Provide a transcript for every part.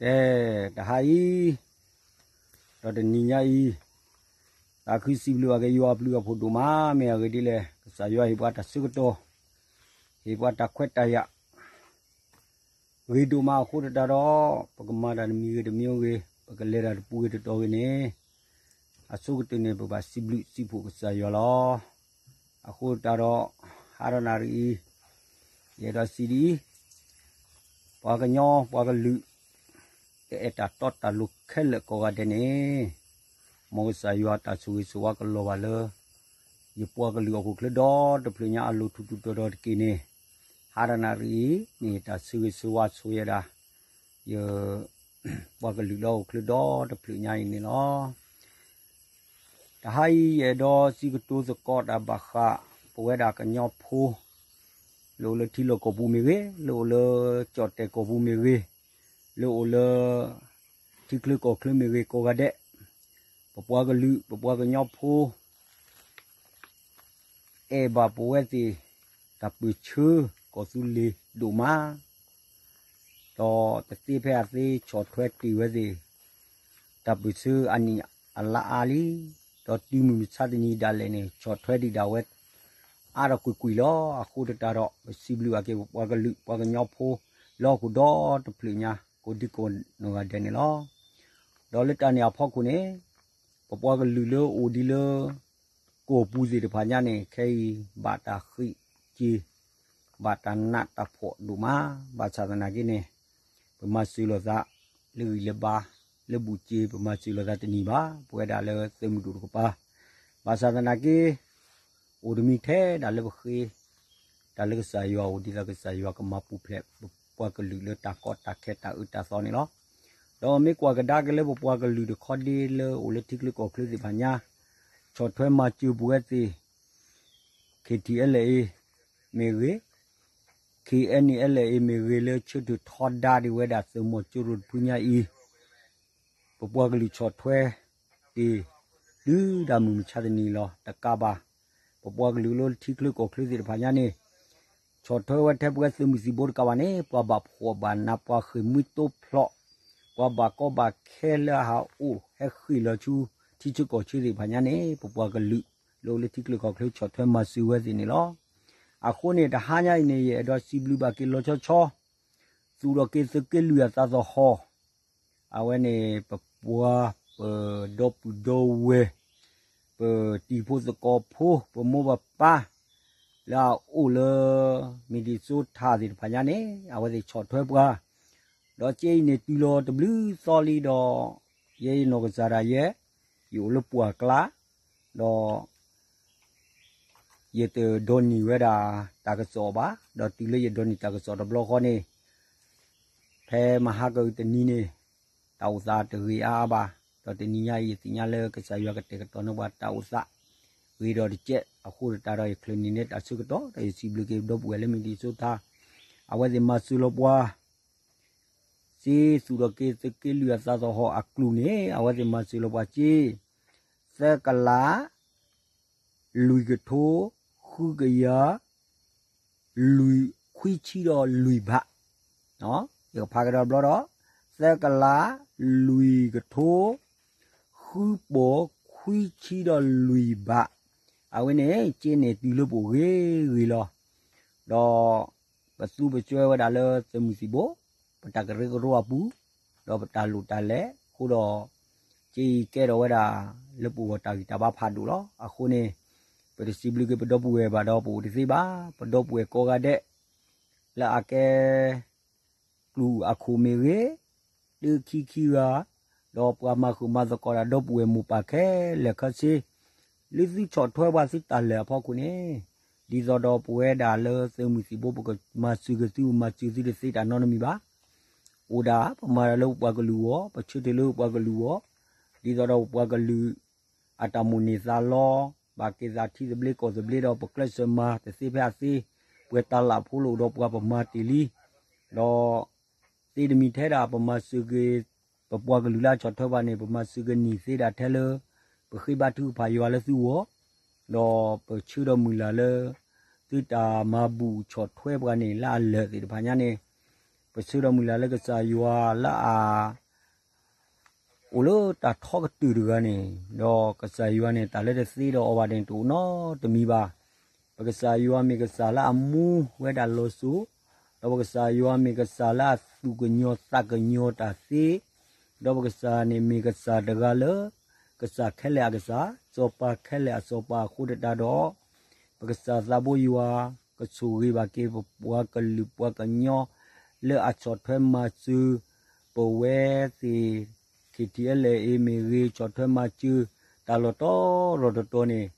ကဲ, တဟါအံၤ, ဒီးတနံၤညါအံၤ, သးခုစံးဘျုးဘၣ်က့ၤယွၤအဘျုးအဖှိၣ်ဒိၣ်မး, မ့ၢ်အဂ့ၢ်ဒ်လဲၣ်, ကစၢ်ယွၤဟ့ၣ်ပှၤတၢ်ဆၢကတီၢ်, ဟ့ၣ်ပှၤတၢ်ခွဲးတၢ်ယာ် ဂ့ၤဒိၣ်မးအဃိသတးဒီး, ပကမၤတၢ်တမံၤဂ့ၤတမံၤဂ့ၤ, ပကလဲၤတၢ်တပူၤဂ့ၤတတီၤဂ့ၤန့ၣ်, အဆိကတၢၢ်န့ၣ် ပဘၣ်စံးဘျုးစံးဖှိၣ်ကစၢ်ယွၤလီၤ. အဃိသတးဒီး, ဟါဒီးနၣ်ရံၣ်အံၤ, ယအဲၣ်ဒိးစံးဒ်အံၤ, ပှၤကညီပှၤကလုာ် တအဲၣ်တၢ်တီတၢ်လိၤခဲလၢာ်ကိးဂၤဒဲးန့ၣ်, မ်ကစၢ်ယွၤတၢ်ဆိၣ်ဂ့ၤဆိၣ်ဝါကလီၤဘၣ်လၢ ယပှၤကလုာ်အအိၣ်ချၢဒီတဖျၢၣ်ညါအလိၤထူးထူးတီၤတီၤတက့ၢ်န့ၣ်, ဟါဒီးနၣ်ရံၣ်အံၤ မ့ၢ်ယတၢ်ဆၢဂ့ၤဆၢဝါဆိၣ်ယဲဒၣ် ယပှၤကလုာ်လၢအိၣ်ချၢဒီတဖျၢၣ်ညါအံၤန့ၣ်လီၤ. တဟါအံၤယအဲၣ်ဒိးစံးကတိၤသကိးတၢ်ဘၣ်ဃး ပဝဲဒၣ်ကညီဖိ လၢအိၣ်လၢထံလီၢ်ကီၢ်ပူၤမ့ၢ်ဂ့ၤ, လၢအိၣ်လၢကၠီၣ်တဲၣ်ကီၢ်ပူၤမ့ၢ်ဂ့ၤ, လၢအိၣ်လၢ ထံချၢကီၢ်ချၢမ့ၢ်ဂ့ၤကိးဂၤဒဲး, ပပှၤကလုာ် ပပှၤကညီဖိ အဲၣ်ဘၣ်ပဝဲသ့ၣ် တၢ်ပၢၢ်ဆၢကီၢ်သူလ့ၤဒိၣ်မး, ဒီးတသ့ဖဲအသ့ဆီၣ်ထွဲတ့ၢ်ဝဲသ့ၣ် တၢ်ပၢၢ်ဆၢအနံၣ်အလါအါလံ, ဒီးတုၤမုၢ်မဆါတနံၤဒၣ်လဲာ်န့ၣ် ဆီၣ်ထွဲဒံးဒၣ်ဝဲ အါထီၣ်ကွ့ၢ်ကွ့ၢ်လီၤ. အဃိသတးဒီး ပစံးဘျုးဘၣ်က့ၤပပှၤကလုာ် ပှၤကညီဖိ လၢဟီၣ်ခိၣ်ဒီတဖျၢၣ်ညါ ကိးဒံကိးနီၢ်ဂၤဒဲးန့ၣ်လီၤ. ဒီးလၢတၢ်န့ၣ်အဖီခိၣ်န့ၣ် ပပှၤကလုာ်လၢအိၣ်ဒံးလၢ ကီၢ်ပူၤသ့ၣ်တဖၣ်ညါန့ၣ် ခဲအံၤဘၣ်တၢ်ဃ့ၢ်က့ၤ ဘၣ်တၢ်နးတၢ်ဖှီၣ်ဒိၣ်မး, ဘၣ်ဆၣ်သနာ်က့န့ၣ် ပမၤစၢၤလိာ်သး လၢဂံၢ်လၢဘါ လၢဘူၣ်စ့ ပမၤစၢၤလိာ်သးတနံၤဘၣ်, ပဝဲဒၣ်လၢသုးမုၢ်ဒိၣ်တကပၤ, ဘၣ်ဆၣ်သနာ်က့ အိၣ်တမံၤထဲဒၣ်လၢပဃ့ တၢ်လၢကစၢ်ယွၤအိၣ်ဒ်သိးကစၢ်ယွၤကမၤပူၤဖျဲး ပပှၤကလုာ်လၢတၢ်ကီတၢ်ခဲတၢ်အၢတၢ်သီန့ၣ်လီၤ. ဒီးမ့ၢ်ကွၢ်ကဒါက့ၤလၢပပှၤကလုာ်တခီဒ့လၢအိၣ်လၢထံချၢကီၢ်ချၢသ့ၣ်တဖၣ်ညါ, ဆီၣ်ထွဲမၤစၢၤပဝဲသ့ၣ် KTLA မ့ၢ်ဂ့ၤ, KNLA မ့ၢ်ဂ့ၤ လၢဆၢထၢၣ်ထီဒါဒံးဝဲဒၣ်သုးမီၤစိရိၤတဖုညါအံၤ, ပပှၤကလုာ်ဆီၣ်ထွဲတ့ၢ် တုၤဒၣ်မုၢ်မဆါတနံၤလီၤ. တကးဘၣ် ပပှၤကလုာ်လၢထံချၢကီၢ်ချၢသ့ၣ်တဖၣ်ညါန့ၣ် ဆီၣ်ထွဲဝဲထဲပဝဲသုးမုၢ်သံၣ်ဘိတကးဘၣ်န့ၣ် ပှၤဘၣ်ဖှီၣ်ဘၣ်နး ပှၤဃ့ၢ်မှံတိဖျိး, ပှၤဘၣ်ကီဘၣ်ခဲလၢအဟးအိၣ်ဟဲဃ့ၢ်လီၤဆူ ထံဆၢကီၢ်ဆၢသ့ၣ်တဖၣ်ညါန့ၣ် ပပှၤကလုာ်လၢအိၣ်လၢထံချၢကီၢ်ချၢဆီၣ်ထွဲမၤစၢၤဝဲသ့ၣ်န့ၣ်လီၤ. အဃိန့ၣ် တဟါညါအံၤန့ၣ် ယအဲၣ်ဒိးစံးဘျုးဘၣ်က့ၤလီၤဆီဆီ သူၣ်ထီၣ်က့ၤသုးက့လွံၢ်အသးသဟီၣ် အဝဲန့ၣ် ပပှၤ ပဒီပုၢ်ဒီဝဲၢ် ပတံၤဖိသကိးဖိ ပမိၢ်ပပၢ် လၢအအိၣ်လၢ Minnesota သ့ၣ်တဖၣ်ညါန့ၣ် အဝဲသ့ၣ်ဆီၣ်ထွဲပှၤ, ဒီးက့အံၤန့ၣ်တုၤလီၤတဘျုးသီလံဒီး ယဲယနီၢ်ကစၢ်ဒၣ်ယဲ ယအိၣ်လၢပှၢ်ကျါ ဒီး ယတဒိးန့ၢ်ဝဲဒၣ်တၢ်ကစီၣ်ဘၣ်, ဒီးတုၤလၢယဒိးန့ၢ်တၢ်ကစီၣ်တဘျီဃီန့ၣ် ဖဲမဟါကအုးတနံၤန့ၣ် တၢ်အိၣ်သးတဂ့ၤအါအါဘၣ်, ဒီးတနံၤညါအံၤယသ့ၣ်ညါလၢကစၢ်ယွၤကတဲာ်ကတီၤန့ၢ်ပှၤတၢ်အိၣ်သး ဂ့ၤဒီးတကဲး, အဃိသတးဒီးယချုးန့ၢ်န့ၢ်တၢ်ဆၢကတီၢ် ဒီးယစံးဘျုးက့ၤပဒီပုၢ်ဝဲၢ်လၢ Minnesota အဝဲသ့ၣ်မၤစၢၤလီၤပှၤ စ့သူၣ်ထီၣ်က့ၤသုးက့လွံၢ်အသးသဟီၣ်အကျိၤန့ၣ် အဝဲသ့ၣ်မၤစၢၤလီၤပှၤစ့ သၢကလး လွံၢ်ကထိ ဃုကယၤ လွံၢ် ခွံဆံဒီးလွံၢ်ဘး, ယကဖးကဒီးတဘျီဒီး သၢကလး လွံၢ်ကထိ ဃုပိာ် ခွံဆံဒီးလွံၢ်ဘး, အဝဲန့ၣ် စ့န့ၣ်တုၤလၢပအိၣ်ဂ့ၤဂ့ၤလီၤ. ဒီးပသူပစွဲဝဲဒၣ်လၢသုးမုၢ်သံၣ်ဘိ ပတၢ်ကရၢကရိအပူၤ, ဒီးပတၢ်လိၣ်တၢ်လဲၤအဃိဒီး စ့အံၤကဲထီၣ်ဝဲဒၣ် လၢပဂီၢ်တၢ်ဂံၢ်တၢ်ဘါဖးဒိၣ်လီၤ. အဃိန့ၣ် ပတစံးဘျုးက့ၤပဒီပုၢ်ဝဲၢ်ဘၣ်ဒီး ပအိၣ်တသ့ဘၣ်. ပဒီပုၢ်ဝဲၢ်ကိးဂၤဒဲး လၢအကဲ ကျူၢ်အခိၣ်မ့ၢ်ဂ့ၤ, တၢခံခံဂၤ, ဒီးပှၤမၤဃုာ်မၤသကိးတၢ်ဒီပုၢ်ဝဲၢ်မိၢ်ပၢ်ခဲလၢာ်ခဲဆ့, လၢသုဆီၣ်ထွဲပှၤသုတၢ်လၢာ်အဖီခိၣ်န့ၣ်, ဒ်သိးဒီးပဝဲဒၣ်လၢသုးမုၢ်သံၣ်ဘိ ပကမၤစၢၤက့ၤသု ပမၤစၢၤသုတသ့တၢ်နီတမံၤဘၣ်. အိၣ်ဒၣ်ပမၤတၢ်လၢပပှၤကလုာ်အဂီၢ်, ပဆၢထၢၣ်လၢပပှၤကလုာ်အဂီၢ်, ဒ်သိးဒီးပပှၤကလုာ် အတၢ်မိၣ်န့ၢ်သးလီ, ဘၣ်က့ၤသးထံသဘျ့ကီၢ်သဘျ့ဒီး ပကျဲးစၢးမၤတသ့ဖဲအသ့, ပှဲၤတၢ်လၢ်ဖိလီၤဒီးပှၤပမၤတ့ၢ်လံ, ဒီး သ့တမံၤထဲဒၣ် ပမၤစၢၤက့ၤ ပပှၤကလုာ်လၢအဆီၣ်ထွဲပှၤန့ၣ် ပမၤစၢၤက့ၤနံၣ်သ့ဒၣ်ထဲလၢ ပဃ့ဘါထုကဖၣ်ယွၤလၢသုဂီၢ်, ဒီးပဆၢဒီးမုၢ်လၢ်လၢ သုတၢ်မၤဘူၣ်ဆီၣ်ထွဲပှၤန့ၣ် လၢအလၢာ်သ့ၣ်တဖၣ်ညါန့ၣ် ပဆၢဒီးမုၢ်လၢ်လၢကစၢ်ယွၤလၢအ အိၣ်လၢတၢ်ထီကတၢၢ်တဂၤန့ၣ်, ဒီးကစၢ်ယွၤန့ၣ် တၢ်လၢတသ့ဒီးအီၤဘၣ်န့ၣ် တအိၣ်နီတမံၤဘၣ်. ပကစၢ်ယွၤမ့ၢ်ကစၢ်လၢအမူဝဲဒၣ်လီၤစိၤ, ဒီးပကစၢ်ယွၤမ့ၢ်ကစၢ်လၢအသူၣ်ကညီၤသးကညီၤတၢ်သ့, ဒီးပကစၢ်န့ၣ်မ့ၢ်ကစၢ်တဂၤလၢ ကစၢ်ခဲလၢာ်အကစၢ်, စီၤပၤခဲလၢာ်အစီၤပၤအဃိသတးဒီး ပကစၢ်သးဘိယွၤ ကဆိၣ်ဂ့ၤဘၣ်က့ၤပပှၤကလုာ်ပှၤကညီ လၢအဆီၣ်ထွဲမၤစၢၤ ပဝဲသ့ၣ် ခ့ၣ်ထံၣ်အဲလဲၣ်အ့မ့ၢ်ဂ့ၤ ဆီၣ်ထွဲမၤစၢၤ တၢ်လီၢ်တီလီၢ်တတီၤန့ၣ်,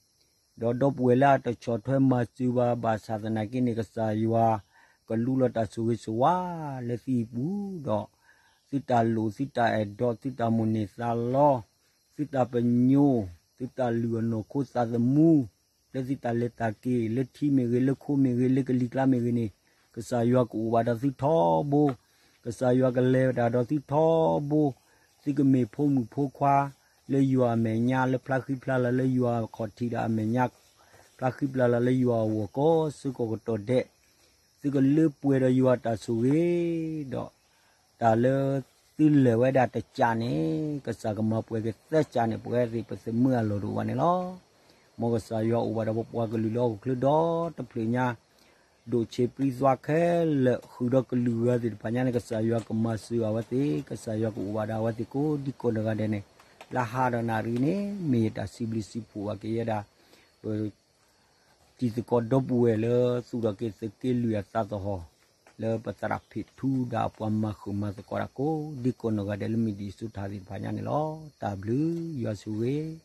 ဒီးဒီပုၢ်ဝဲၢ်လၢအတဆီၣ်ထွဲမၤစၢၤဘၣ် ဘၣ်ဆၣ်သနာ်က့န့ၣ် ကစၢ်ယွၤ ကလူလီၤတၢ်ဆိၣ်ဂ့ၤဆိၣ်ဝါလၢသုဟံၣ်ပူၤဒီး သုတၢ်လိၣ် သုတၢ်အဲၣ်ဒိး သုတၢ်မိၣ်န့ၢ်သးလီ သုတၢ်ပညိၣ် သုတၢ်လုၢ်အီၣ်နီၢ်ခိသးသမူ လၢသုတၢ်လဲၤတၢ်က့ၤ လၢထံမ့ၢ်ဂ့ၤ လၢခိမ့ၢ်ဂ့ၤ လၢကလံၤကျါမ့ၢ်ဂ့ၤန့ၣ်, ကစၢ်ယွၤကအိၣ်ဘၣ်ဒီးသုထီဘိ, ကစၢ်ယွၤကလဲၤဝဲဒၣ်ဒီးသုထီဘိ, သုကမ့ၢ်ဖိမုၣ်ဖိခွါ လၢယွၤအမဲာ်ညါ လၢဖျါဃံဖျါလၤ လၢယွၤခီၣ်ထံးဒီးအမဲာ်ညါ ဖျါဃံဖျါလၤ လၢယွၤအဂီၢ်ကိးဆၢကိးကတီၢ်ဒဲး, သုကလၢပှဲၤဒီးယွၤတၢ်ဆိၣ်ဂ့ၤဒီး တၢ်လၢသုလဲၤဝဲဒၣ်တကးန့ၣ် ကစၢ်ကမၤပှဲၤက့ၤသၢကးန့ၣ် ပဝဲသ့ၣ်ပသးမုာ်အလီၢ်တအိၣ်ဘၣ်န့ၣ်လီၤ. မ်ကစၢ်ယွၤအိၣ်ဘၣ်ဒီးပပှၤကလုာ်လၢဟီၣ်ခိၣ်ချၢဒီတဖျၢၣ်ညါ, ဒိၣ်ဆံးပြံသွါခဲလၢာ် ဃုာ်ဒီးကလုာ်ဂၤသ့ၣ်တဖၣ်ညါန့ၣ် ကစၢ်ယွၤကမၤစၢၤအဝဲသ့ၣ်, ကစၢ်ယွၤကအိၣ်ဘၣ်ဒီးအဝဲသ့ၣ်ကိးဒံကိးနီၢ်ဂၤဒဲးန့ၣ်, လၢဟါဒီးနၣ်ရံၣ်န့ၣ် မ့ၢ်ယတၢ်စံးဘျုးစံးဖှိၣ်ဘၣ်က့ၤယဲဒၣ် ပ တံၤသကိးဒီပုၢ်ဝဲၢ်လၢသူၣ်ထီၣ်က့ၤသုးက့လွံၢ်အသးသဟီၣ်, လၢပသရၣ်ဖ့ၣ်ထူဒီးအပှၤမၤဃုာ်မၤသကိးတၢ်ကိးဒံကိးနီၢ်ဂၤဒဲးလၢမ့ၢ်ဒံးအစိၤထၣ်သ့ၣ်တဖၣ်ညါန့ၣ်လီၤ. တၢ်ဘျုးယွၤဆိၣ်ဂ့ၤ